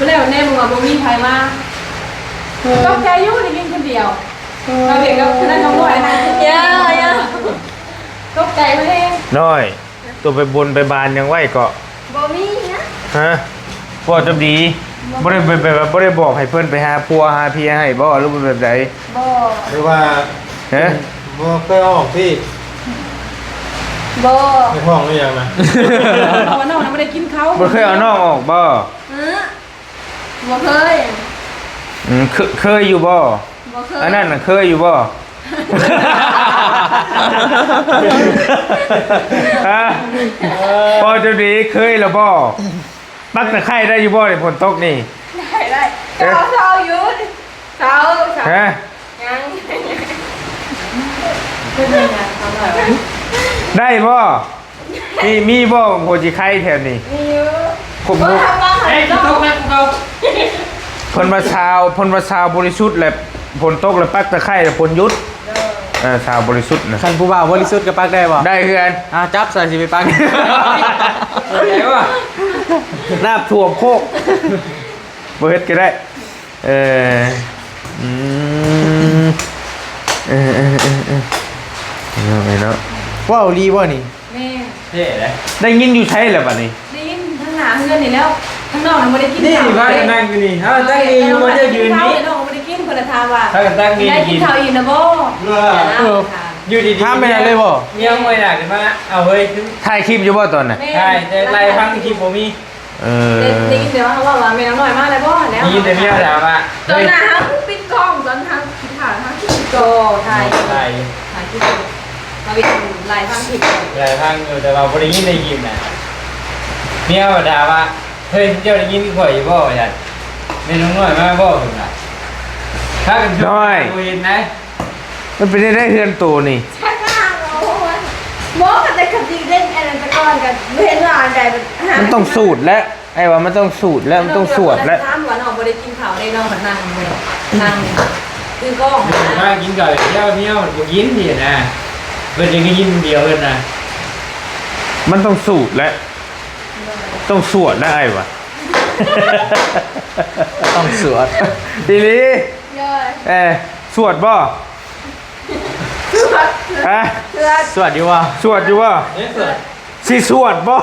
ແລ້ວແນມເບິ່ງວ່າບໍ່ມີໃຜມາ ເອີ ຕົກໃຈຢູ່ ໄດ້ຍິນຄົນດຽວ ເອີ ເຮົາເຫັນແລ້ວ ເທົ່ານັ້ນນ້ອງນ້ອຍນະ ຢ່າ ຢ່າ ຕົກໃຈມາແຮງ ນ້ອຍ ຕົວໄປບົນໄປບານຫຍັງໄວ້ເກາະ? ບໍ່ມີນະ ຮະ? ເວົ້າຈຳດີ ບໍ່ ບໍ່ໄດ້ໄປ ໄປ ບໍ່ໄດ້ບອກໃຫ້ເພິ່ນໄປຫາຜົວຫາເພຍໃຫ້ບໍ່ ຫຼືວ່າແບບໃດ? ບໍ່ ຫຼືວ່າ ຮະ? ບໍ່ເຄີຍອອກຕິ? ບໍ່ ໄປທ້ອງຫຼືຫຍັງນະ? ເພາະວ່ານ້ອງນະບໍ່ໄດ້ກິນເຂົ້າ ບໍ່ເຄີຍເອົານ້ອງອອກບໍ່? ເອີ ບໍ່ເຄີຍ ອືມ ເຄີ- ເຄີຍຢູ່ບໍ່? ບໍ່ເຄີຍ ອັນນັ້ນນະເຄີຍຢູ່ບໍ່? ຮະ? ເວົ້າຈະດີ ເຄີຍແລ້ວບໍ່? ປັກຕະໄຄໄດ້ຢູ່ບໍ່ໃນຝົນຕົກນີ້? ໄດ້ ໄດ້ ເອີ ເຊົາ ເຊົາຢູ່ ເຊົາ ເຊົາ ຮະ? ຍັງ ເປັນຫຍັງ ເອົາໜ້ອຍ ໄດ້ບໍ່? ມີ ມີບໍ່ຫົວຈີໄຄແຖວນີ້? ມີຢູ່ ຄົນບໍ່ ເອີຍ ຕົກແລ້ວ ເພິ່ນວ່າຊາວ ເພິ່ນວ່າຊາວບໍລິສຸດ ແລະຝົນຕົກແລ້ວປັກຕະໄຄແລ້ວຝົນຢຸດ ເອີ ຊາວບໍລິສຸດນະ ຄັນຜູ້ບ່າວບໍລິສຸດກໍປັກໄດ້ບໍ່? ໄດ້ຄືກັນ ອ່າ ຈັບໃສ່ຊິໄປປັກ ໄດ້ບໍ່? ນ້ຳຖ້ວມໂຄກ ບໍ່ເຮັດກໍໄດ້. ເອີ ອືມ ເອີ ເອີ ເອີ ເອີ ເນາະ ເນາະ ເວົ້າອີ່ຫຼີບໍ່ນີ້? ແມ່ນ ແທ້ແຫຼະ ໄດ້ຍິນຢູ່ໃສລະບາດນີ້? ໄດ້ຍິນທາງໜ້າເຮືອນນີ້ແລ້ວ ທາງນອກນະບໍ່ໄດ້ກິນ ນີ້ ເຂົ້າ ວ່າກັນນັ່ງຢູ່ນີ້ ເຮົາຕັ້ງນີ້ຢູ່ ບໍ່ໄດ້ຢືນນີ້ ນ້ອງບໍ່ໄດ້ກິນ ເພິ່ນລະຖາມວ່າ ພາກັນຕັ້ງນີ້ ໄດ້ກິນເຂົ້າອີ່ມນະບໍ່? ເອີ ຢູ່ດີໆ ຖາມໄປນັ້ນເລີຍບໍ່? ເມຍງອຍໜ້າຂຶ້ນມາ ເອົາເຮີ້ຍ ຖ່າຍຄລິບຢູ່ບໍ່ຕອນນັ້ນ? ແມ່ນ ຖ່າຍ ແຕ່ໄລ່ຟັງຄລິບບໍ່ມີ. ເອີ ໄດ້ ໄດ້ຍິນແຕ່ວ່າເຂົາເວົ້າວ່າແມ່ນາງນ້ອຍມາແລ້ວບໍ່ ຫັ້ນແຫຼະ ໄດ້ຍິນແຕ່ເມຍຖາມວ່າ ຕອນນັ້ນເຮົາປິດກ້ອງ ຕອນເຮົາກິນຂ້າວເຮົາກິນ ກໍຖ່າຍ ຖ່າຍ ຖ່າຍຄລິບ ເຮົາເຮັດຫຼາຍທາງຄລິບ ຫຼາຍທາງຢູ່ ແຕ່ວ່າບໍ່ໄດ້ຍິນໃນຄລິບນະ ເມຍຖາມວ່າ ເຮີ້ຍ ເຈົ້າໄດ້ຍິນຂ້ອຍຢູ່ບໍ່ ວ່າຊັ້ນ ແມ່ນາງນ້ອຍມາບໍ່ ເພິ່ນວ່າ ພາກັນ ນ້ອຍ ບໍ່ເຫັນໃດ. ມັນເປັນຈັ່ງໃດເຮືອນໂຕນີ້? ໂອ້ຍ ບໍ່ ກໍແຕ່ຄັນຊິເຫຼັ້ນອັນນັ້ນແຕ່ກ່ອນກໍບໍ່ເຫັນວ່າອັນໃດ ມັນຕ້ອງສູດແຫຼະ ອ້າຍວ່າມັນຕ້ອງສູດແລ້ວ ມັນຕ້ອງສວດແລ້ວ ຖາມວ່ານ້ອງບໍ່ໄດ້ກິນເຂົ້າເດ້ ນ້ອງກໍນັ່ງແບບ ນັ່ງຖືກ້ອງ ມາກິນເຂົ້າແລ້ວ ເມຍມັນບໍ່ກິນນີ້ນະ ເພິ່ນຍັງໄດ້ຍິນຜູ້ດຽວເພິ່ນນະ ມັນຕ້ອງສູດແຫຼະ ຕ້ອງສວດແລ້ວ ອ້າຍວ່າ ຕ້ອງສວດ ອີ່ຫຼີ ໂດຍ ເອີ ສວດບໍ່? ສວດ ຮະ? ສວດ ສວດຢູ່ບໍ່? ສວດຢູ່ບໍ່? ເອີ ສວດ ຊິສວດບໍ່?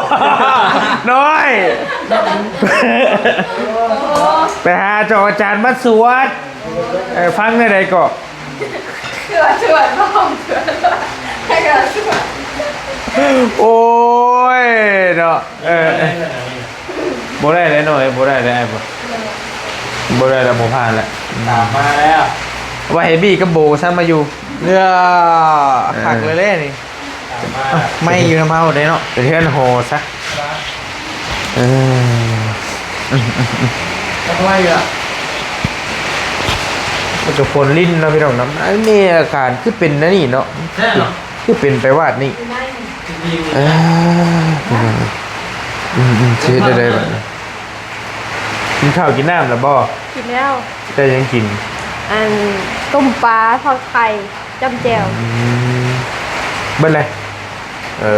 ນ້ອຍ ໄປຫາເຈົ້າອາຈານມາສວດ ເອີ ຟັງແນວໃດເກາະ? ສວດ ສວດ ສວດ ໃຫ້ເຂົາສວດ ໂອ້ຍເນາະ ເອີ ບໍ່ໄດ້ແລ້ວນ້ອຍ ບໍ່ໄດ້ແລ້ວ ບໍ່ໄດ້ແລ້ວ ບໍ່ຜ່ານແລ້ວ ຕາມມາແລ້ວ ວ່າໃຫ້ບີກັບໂບຊັ້ນມາຢູ່ ເອີ ຄັກເລີຍເດ້ນີ້ ຕາມມາ ໄມ້ຢູ່ນຳເຮົາເດ້ເນາະ ເປັນເຮືອນຫໍຊະ ເອີ ເອົາໄວ້ຢູ່ລະ ມັນກໍຄົນຫຼິ້ນເນາະພີ່ນ້ອງເນາະ ອັນນີ້ອາການຄືເປັນແນວນີ້ເນາະ ແທ້ເນາະ ຄືເປັນໄປວາດນີ້ ເອີ ອືມໆ ຊິເຮັດແນວໃດບາດນີ້? ກິນເຂົ້າກິນນ້ຳແລ້ວບໍ່? ກິນແລ້ວ. ໄດ້ຫຍັງກິນ? ອັນ ຕົ້ມປາ ທອດໄຂ່ ຈ້ຳແຈ່ວ. ອືມ ເບິດເລີຍ? ເອີ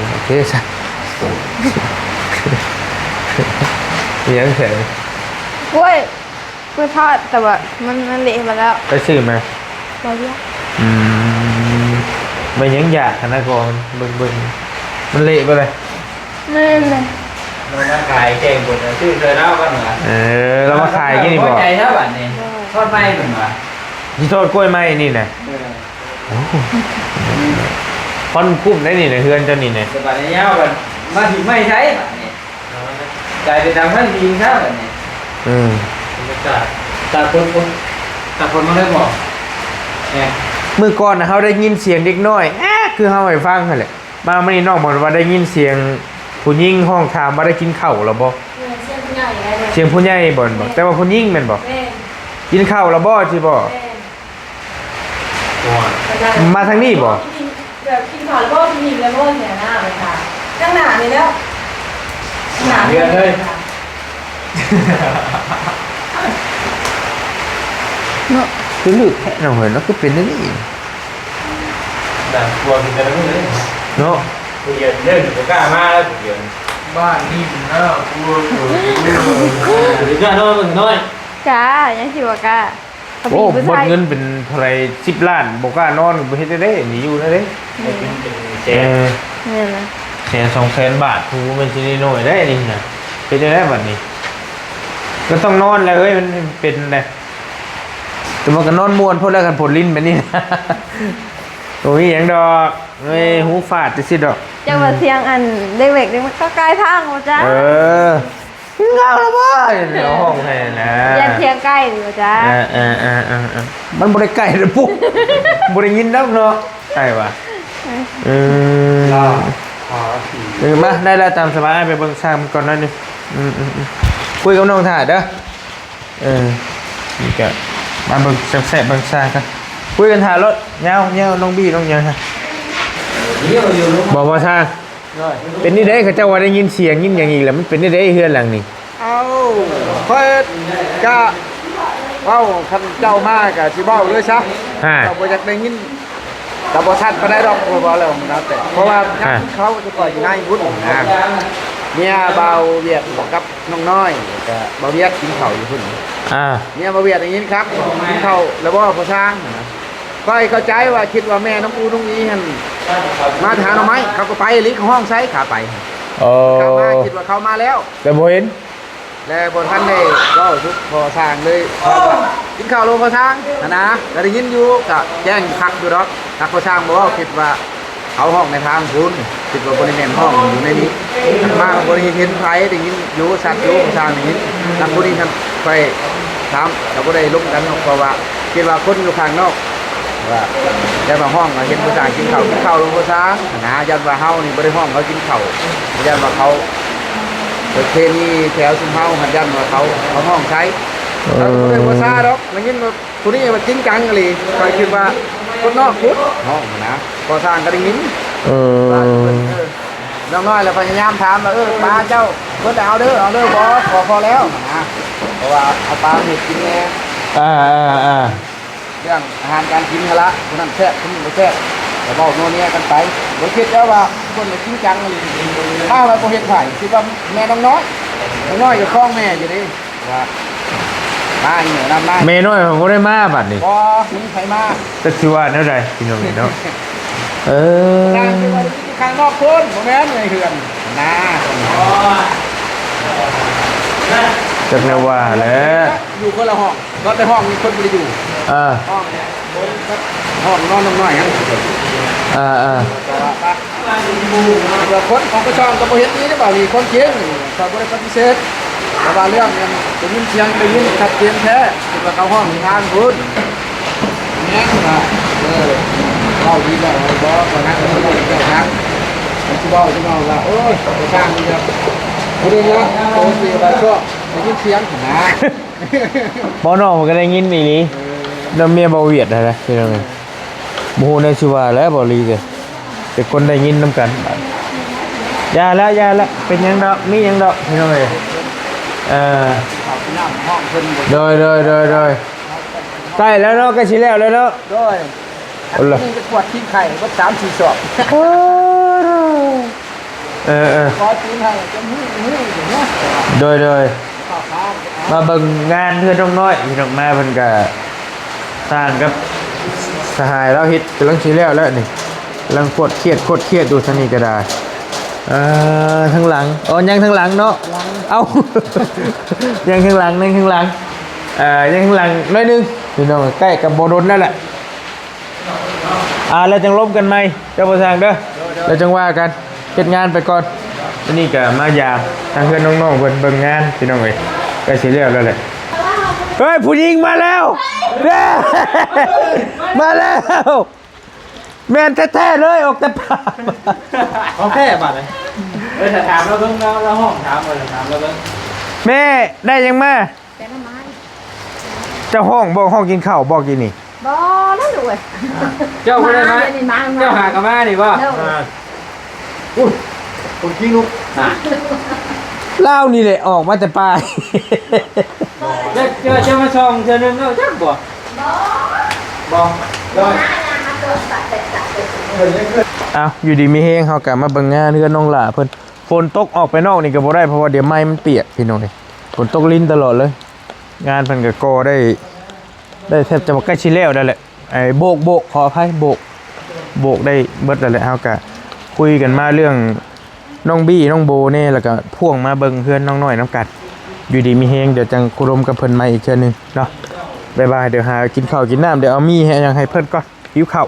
ໂອເຄຊະ. ມີຫຍັງແຂງ? ກ້ວຍ ກ້ວຍທອດ ແຕ່ວ່າມັນ ມັນເລະໝົດແລ້ວ. ໄປຊື້ມາ? ບໍ່ເລີຍ. ອືມ ແມ່ນຫຍັງຢາກຫັ້ນນະ ກໍເບິ່ງໆ ມັນເລະເບິດເລີຍ. ແມ່ນແຫຼະ. ລາວມາຂາຍແກງບົດ ຊື້ຊ່ອຍລາວກ່ອນຫວາ. ເອີ ລາວມາຂາຍກິນນີ້ບໍ່? ພໍໃຈແທ້ບັດນີ້. ໂດຍ. ທອດໄມ້ເພິ່ນຫວາ. ຊິທອດກ້ວຍໄມ້ນີ້ນະ? ເອີ. ໂອ້ໂຫ ຟັນຄຸ້ມໄດ໋ນີ້ນະ ເຮືອນເຈົ້ານີ້ນະ. ແຕ່ບັດນີ້ຍາວບັດ ມາທີ່ໄມ້ໃຊ້ບາດນີ້ ກາຍເປັນດາວພັນທີມຊະບາດນີ້. ອືມ ບັນຍາກາດ ຕາກຝົນ ຕາກຝົນມາເລີຍບໍ່? ແມ່ນ ມື້ກ່ອນນະ ເຮົາໄດ້ຍິນສຽງເດັກນ້ອຍ ແອ ຄືເຮົາໃຫ້ຟັງຫັ້ນແຫຼະ. ມາມື້ນີ້ນ້ອງບອກວ່າໄດ້ຍິນສຽງຜູ້ຍິງຮ້ອງຖາມວ່າໄດ້ກິນເຂົ້າແລ້ວບໍ່? ແມ່ນ ສຽງຜູ້ໃຫຍ່ໄດ໋. ສຽງຜູ້ໃຫຍ່ບໍ່? ແມ່ນ ແຕ່ວ່າຜູ້ຍິງແມ່ນບໍ່? ແມ່ນ ກິນເຂົ້າແລ້ວບໍ່? ຊິບໍ່? ແມ່ນ ໂອ້ຍ ມາທາງນີ້ບໍ່? ແບບກິນເຂົ້າແລ້ວບໍ່? ກິນອີ່ມແລ້ວບໍ່? ຊີ້ນະ ໄປຖາມທາງໜ້ານີ້ແລ້ວ ທາງໜ້າເຮືອນເລີຍ. ເນາະ ຄືລຶກແທ້ນ້ອງເອີຍເນາະ ຄືເປັນແນວນີ້ນະ ກວມແຕ່ລະມື້ເນາະ. ຜູ້ດຽວເດີ ບໍ່ກ້າມາແລ້ວຜູ້ດຽວ ບ້ານນີ້ນະ ກວມ ບໍ່ກ້ານອນມື້ນ້ອຍ. ກ້າ ຍັງຊິບໍ່ກ້າ. ໂອ້ ໝົດເງິນເປັນເທົ່າໃດ ສິບລ້ານ ບໍ່ກ້ານອນ ບໍ່ເຮັດໄດ້ເດ້ ນີ້ຢູ່ນະເດ້. ເປັນ ເປັນແສນ ເອີ ແມ່ນລະ ແສນສອງແສນບາດ ຜູ້ ບໍ່ແມ່ນຊິນ້ອຍໆໄດ໋ນີ້ນະ. ເຮັດຈັ່ງໃດບັດນີ້? ກໍຕ້ອງນອນແຫຼະເອີຍ ມັນເປັນແຫຼະ. ແຕ່ວ່າກໍນອນມ່ວນໂພດແລ້ວ ຄັນຝົນລິນແບບນີ້ ບໍ່ມີຫຍັງດອກເອີຍ ຫູຟາດຊື່ໆດອກ. ເຈົ້າວ່າສຽງອັນເດັກໆ ເດັກນ້ອຍກໍກາຍທາງບໍ່ຈັກ. ເອີ ເງົາລະບໍ່ ຮ້ອງໃຫ້ນະ ຢ້ານສຽງໄກ່ນີ້ບໍ່ຈັກ. ເອີໆໆໆ ມັນບໍ່ໄດ້ໄກ່ເດ້ປຸ ບໍ່ໄດ້ຍິນດອກເນາະ ໄກ່ວ່າ. ເອີ ເອີ ມາ ໄດ້ແລ້ວ ຕາມສະບາຍ ໄປເບິ່ງຊ່າງມັນກ່ອນໜ້ອຍໜຶ່ງ. ອືມໆໆ ຄຸຍກັບນ້ອງຖ້າເດີ. ເອີ ນີ້ກະມາເບິ່ງແຊບໆ ເບິ່ງຊ່າງກັນ ຄຸຍກັນຖ້າໂລດ. ຍາວໆ ນ້ອງບີ້ ນ້ອງຫຍັງຫັ້ນ ບໍ່ ບໍ່ຊ່າງ. ໂດຍ ເປັນນີ້ເດ້ ເຂົາເຈົ້າວ່າໄດ້ຍິນສຽງຍິນຫຍັງອີກແລ້ວ ມັນເປັນນີ້ເດ້ ເຮືອນຫຼັງນີ້. ເອົ້າ ຂ້ອຍກະເວົ້າ ຄັນເຈົ້າມາກະຊິເວົ້າເລີຍຊະ. ເຈົ້າບໍ່ຢາກໄດ້ຍິນ ກະບໍ່ຊັດປານໃດດອກ ເພາະວ່າແລ້ວມັນແລ້ວແຕ່ ເພາະວ່າຍາມເຂົາຈະປ່ອຍຢູ່ໃນພຸ້ນນະ ເມຍບ່າວຫວຽດກັບນ້ອງນ້ອຍ ແລ້ວກະບ່າວຫວຽດກິນເຂົ້າຢູ່ພຸ້ນ. ອ່າ ເມຍບ່າວຫວຽດໄດ້ຍິນຄັບ ກິນເຂົ້າແລ້ວບໍ່ພໍ່ຊ່າງນະ. ຂ້ອຍເຂົ້າໃຈວ່າ ຄິດວ່າແມ່ນ້ອງອູນ້ອງອີຫັ້ນມາຫາໜໍ່ໄມ້ ເຂົາກໍໄປອີ່ຫຼີ ເຂົາຮ້ອງໃສ່ຂາໄປ. ອໍ ເຂົາມາ ຄິດວ່າເຂົາມາແລ້ວ ແຕ່ບໍ່ເຫັນ ແລະບໍ່ທັນໄດ້ເວົ້າສຸດ ພໍ່ຊ່າງເລີຍເວົ້າວ່າ ກິນເຂົ້າແລ້ວບໍ່ພໍ່ຊ່າງຫັ້ນນະ. ກໍໄດ້ຍິນຢູ່ ກໍແຈ້ງຄັກຢູ່ດອກ ຫາກພໍ່ຊ່າງບໍ່ເວົ້າ ຄິດວ່າເຂົາຮ້ອງໃນທາງພຸ້ນ ຄິດວ່າບໍ່ໄດ້ແມ່ນຮ້ອງຢູ່ໃນນີ້. ມາບໍ່ໄດ້ເຫັນໃຜ ໄດ້ຍິນຢູ່ ຊັດຢູ່ ພໍ່ຊ່າງໄດ້ຍິນ. ທາງຜູ້ນີ້ຫັ້ນ ຂ້ອຍຖາມກໍບໍ່ໄດ້ລົມກັນເນາະ ເພາະວ່າຄິດວ່າຄົນຢູ່ຂ້າງນອກ ວ່າ ແຕ່ວ່າຮ້ອງວ່າເຫັນຜູ້ຊ່າງກິນເຂົ້າ ກິນເຂົ້າແລ້ວບໍ່ຊ່າງຫັ້ນນະ. ຢ້ານວ່າເຮົານີ້ບໍ່ໄດ້ຮ້ອງເຂົາກິນເຂົ້າ ຢ້ານວ່າເຂົາ ປະເພນີແຖວຊຸມເຮົາຫັ້ນ ຢ້ານວ່າເຂົາ ເຂົາຮ້ອງໃສ່. ເອີ ເຂົາບໍ່ໄດ້ບໍ່ຊ່າດອກ ໄດ້ຍິນວ່າຜູ້ນີ້ວ່າຈິງຈັງອີ່ຫຼີ. ຂ້ອຍຄິດວ່າຄົນນອກພຸ້ນຮ້ອງຫັ້ນນະ ພໍ່ຊ່າງກໍໄດ້ຍິນ. ເອີ ວ່າເພິ່ນ ເອີ ນ້ອງນ້ອຍລະພະຍາຍາມຖາມວ່າ ເອີ ປາເຈົ້າເພິ່ນໄດ້ເອົາເດີ ເອົາເດີບໍ່ ພໍ ພໍແລ້ວຫັ້ນນະ ເພາະວ່າເອົາປາມາເຮັດກິນແດ່. ອ່າໆໆ ເລື່ອງອາຫານການກິນຫັ້ນລະ ຜູ້ນັ້ນແຊບ ຜູ້ນີ້ບໍ່ແຊບ ກໍເວົ້ານົວເນຍກັນໄປ. ບໍ່ຄິດແລ້ວວ່າຄົນຈິງຈັງອີ່ຫຼີ ຖ້າວ່າບໍ່ເຫັນໃຜ ຄິດວ່າແມ່ນ້ອງນ້ອຍ ນ້ອງນ້ອຍກໍຄອງແມ່ຢູ່ເດ້ ວ່າມາອີ່ແມ່ນຳມາ. ແມ່ນ້ອຍບໍ່ໄດ້ມາບັດນີ້ ບໍ່ມີໃຜມາ ຈັກຊິວ່າແນວໃດພີ່ນ້ອງເອີຍເນາະ. ເອີ ຂ້າງນອກພຸ້ນ ບໍ່ແມ່ນໃນເຮືອນນະ ຈັກແນວວ່າແຫຼະ ຢູ່ຄົນລະຫ້ອງ. ນອນໃນຫ້ອງນີ້ເພິ່ນບໍ່ໄດ້ຢູ່. ເອີ ຫ້ອງ ຫ້ອງນອນນ້ອງນ້ອຍຫັ້ນ. ເອີໆ ແຕ່ວ່າ ເພື່ອຄົນຂອງປະຊາຊົນກໍບໍ່ເຫັນດີເດ້ ບ່າວນີ້ຄວາມຈິງຂ້ອຍບໍ່ໄດ້ປະຕິເສດ ແຕ່ວ່າເລື່ອງນັ້ນໄດ້ຍິນສຽງ ໄດ້ຍິນຊັດເຈນແທ້ ຄິດວ່າເຂົາຮ້ອງທາງພຸ້ນ. ແມ່ນວ່າ ເອີ ເວົ້າດີແລ້ວບໍ່ ກໍນັກເວົ້າດີແລ້ວນັກ ມັນຊິເວົ້າ ຊິເວົ້າວ່າ ໂອ້ຍ ໄປສ້າງນີ້ແລ້ວ ບໍ່ໄດ້ເລື່ອງ ໂອເຄ ວ່າຊອບ ໄດ້ຍິນສຽງນະ. ບໍ່ ນ້ອງມັນກໍໄດ້ຍິນອີ່ຫຼີ ເອີ ນຳເມຍບ່າວຫວຽດຫັ້ນນະ ພີ່ນ້ອງເອີຍ. ບໍ່ຮູ້ແນວຊິວ່າແຫຼະ ເວົ້າອີ່ຫຼີເດ້ ແຕ່ຄົນໄດ້ຍິນນຳກັນ. ຢ່າລະ ຢ່າລະ ເປັນຫຍັງດອກ ມີຫຍັງດອກ ພີ່ນ້ອງເອີຍ. ເອີ ໂດຍ ໂດຍ ໂດຍ ໂດຍ ໃກ້ແລ້ວເນາະ ໃກ້ຊິແລ້ວແລ້ວເນາະ. ໂດຍ ເອົາລະ ໄປກວດຂີ້ໄຂ່ເບິດສາມສີ່ສອບ. ໂອ້ ເອີ ເອີ ຂໍຕີນໃຫ້ຈົນຫຸ້ຍຫຸ້ຍຢູ່ເນາະ. ໂດຍ ໂດຍ ມາເບິ່ງງານເຮືອນນ້ອງນ້ອຍ ພີ່ນ້ອງມາ ເພິ່ນກະສ້າງກັບສະຫາຍລາວເຮັດ ກຳລັງຊິແລ້ວແລ້ວນີ້ ກຳລັງຄວດຄຽດ ຄວດຄຽດຢູ່ທາງນີ້ກໍໄດ້. ເອີ ທາງຫຼັງ ອໍ ຍັງທາງຫຼັງເນາະ. ເອົ້າ ຍັງທາງຫຼັງ ຍັງທາງຫຼັງ ເອີ ຍັງທາງຫຼັງໜ້ອຍໜຶ່ງ ພີ່ນ້ອງ ໃກ້ກັບບໍ່ດົນແລ້ວແຫຼະ. ອ່າ ແລ້ວຈັ່ງລົມກັນໃໝ່ເດີພໍ່ຊ່າງເດີ ແລ້ວຈັ່ງວ່າກັນ ເຮັດງານໄປກ່ອນ. ອັນນີ້ກໍມາຢາມທາງເຮືອນນ້ອງໆເພິ່ນເບິ່ງງານ ພີ່ນ້ອງເອີຍ ໃກ້ຊິແລ້ວແລ້ວແຫຼະ. ເຮີ້ຍ ຜູ້ຍິງມາແລ້ວ ເດ້ ມາແລ້ວ ແມ່ນແທ້ໆເລີຍ ອອກແຕ່ປ່າ ຂອງແທ້ບາດນີ້. ເອີ ຖ້າຖາມລາວເບິ່ງ ລາວ ລາວຮ້ອງຖາມ ເອີ ຖາມລາວເບິ່ງ. ແມ່ ໄດ້ຫຍັງມາ? ແກງໜໍ່ໄມ້. ເຈົ້າຮ້ອງບໍ່? ຮ້ອງກິນເຂົ້າບໍ່ກີ້ນີ້? ບໍ່ແລ້ວລູກເອີຍ. ເຈົ້າບໍ່ໄດ້ມາ? ມາດຽວນີ້ມາ ເຈົ້າຫາກໍມານີ້ບໍ່? ໂດຍ. ອ່າ ອຸ້ຍ ຄົນຂີ້ລຸກ ອ່າ ລາວນີ້ແຫຼະອອກມາແຕ່ປ່າ. ເຈົ້າ ເຈົ້າ ເຈົ້າມາສ່ອງເທື່ອໜຶ່ງແລ້ວຈັກບໍ່? ບໍ່ ບໍ່. ໂດຍ. ອ້າວ ຢູ່ດີມີແຮງ ເຮົາກໍມາເບິ່ງງານເຮືອນນ້ອງຫຼ້າເພິ່ນ. ຝົນຕົກອອກໄປນອກນີ້ກໍບໍ່ໄດ້ ເພາະວ່າດຽວໄມ້ມັນປຽກ ພີ່ນ້ອງເອີຍ. ຝົນຕົກລິນຕະຫຼອດເລີຍ. ງານເພິ່ນກໍກໍ່ໄດ້ ໄດ້ແທບຈະວ່າໃກ້ຊິແລ້ວແລ້ວແຫຼະ. ໄອ້ໂບກ ໂບກ ຂໍອະໄພ ໂບກ ໂບກໄດ້ເບິດແລ້ວແຫຼະ. ເຮົາກະຄຸຍກັນມາເລື່ອງນ້ອງບີ້ນ້ອງໂບແດ່ ແລ້ວກະພ່ວງມາເບິ່ງເຮືອນນ້ອງນ້ອຍນຳກັນ. ຢູ່ດີມີແຮງ ດຽວຈັ່ງຄຸລົມກັບເພິ່ນໃໝ່ອີກເທື່ອໜຶ່ງເນາະ. ບາຍບາຍ. ດຽວຫາກິນເຂົ້າກິນນ້ຳ ດຽວເອົາໝີ່ໃຫ້ຫຍັງໃຫ້ເພິ່ນກ່ອນ ຫິວເຂົ້າ.